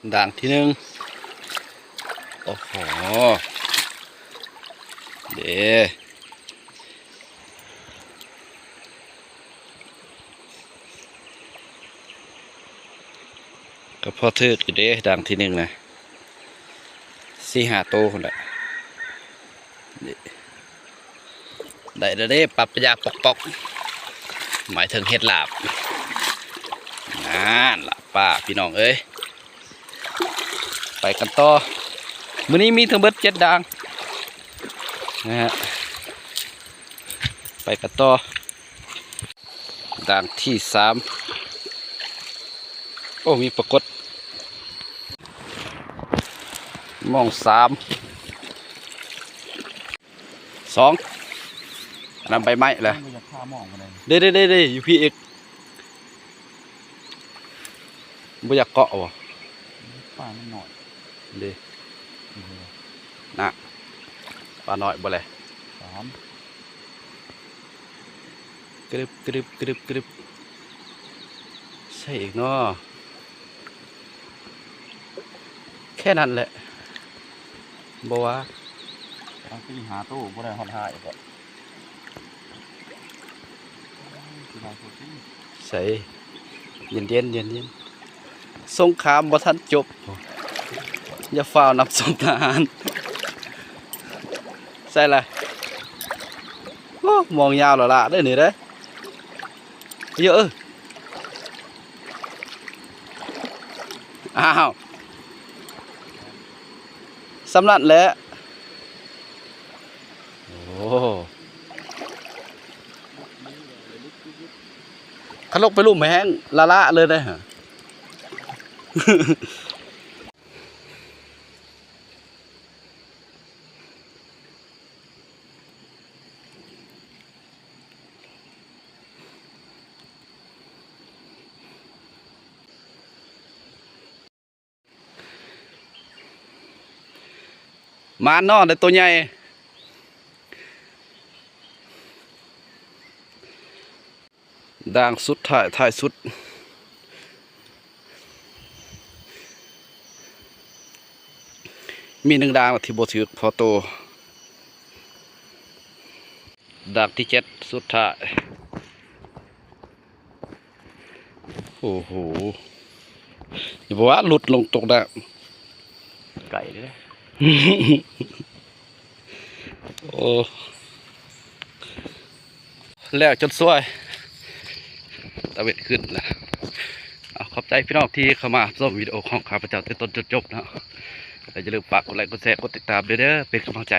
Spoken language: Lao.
ດ່າງທີໜຶ່ງ ໂອ້ໂຫ ເດ້ ກໍພໍຖືກຢູ່ເດ້ ດ່າງທີໜຶ່ງນະ ສີ່ຫ້າໂຕພຸ້ນແຫຼະ. ນີ້ ໄດ້ແລ້ວເດ້ ປັບປະຍາປອກໆ ໝາຍເຖິງເຫັດລາບ ນັ້ນລາບປ່າພີ່ນ້ອງເອີຍ. ໄປກັນຕໍ່ ມື້ນີ້ມີທັງເບິດເຈັດດ່າງນະຮະ ໄປກັນຕໍ່. ດ່າງທີສາມ ໂອ້ ມີປາກົດ ມອງສາມ ສອງ ອັນນັ້ນໃບໄມ້ແຫຼະ ບໍ່ຢາກຂ້າມອງປານໃດ ເດ້ໆໆໆ ຢູ່ພີ້ອີກ ບໍ່ຢາກເກາະບໍ່? ປາມັນນ້ອຍ ເດ້ ນະ ປານ້ອຍບໍ່ແລະ ສາມ ກະດຶບ ກະດຶບ ກະດຶບ ກະດຶບ ໃສ່ອີກເນາະ ແຄ່ນັ້ນແຫຼະ ບໍ່ວ່າ ຕັ້ງສີ່ຫ້າໂຕບໍ່ໄດ້ຮອດຫ້າອີກເກາະ. ໃສ ເຢັນໆ ເຢັນໆ ສົງຄາມບໍ່ທັນຈົບ ຢ່າຟ້າວນັບສົບທະຫານ ໃສ່ລະ ໂອ້ ມອງຍາວແລ້ວລະເດ້ນີ້ເດ້ ເຍາະເອີ ອ້າວ ສ່ຳນັ້ນແຫຼະ ໂອ້ ຄັນລົງໄປລຸ່ມແຮງລະລະເລີຍເດ້. ມາເນາະ ໄດ້ໂຕໃຫຍ່ ດ່າງສຸດທ້າຍ ທ້າຍສຸດ ມີໜຶ່ງດ່າງທີ່ບໍ່ຖືກພໍໂຕ ດ່າງທີເຈັດ ສຸດທ້າຍ ໂອ້ໂຫ ຢ່າບອກວ່າຫຼຸດລົງຕົກນ້ຳ ໄກເດ້ ໂອ້ ແລ້ວຈົນສວຍ ຕາເວັນຂຶ້ນລະ. ເອົາ ຂອບໃຈພີ່ນ້ອງທີ່ເຂົ້າມາຮັບຊົມວິດີໂອຂອງຂ້າພະເຈົ້າແຕ່ຕົ້ນຈົນຈົບເນາະ ແລະ ຢ່າລືມຝາກກົດໄລກ໌ ກົດແຊ ກົດຕິດຕາມເດີ ເປັນກຳລັງໃຈ.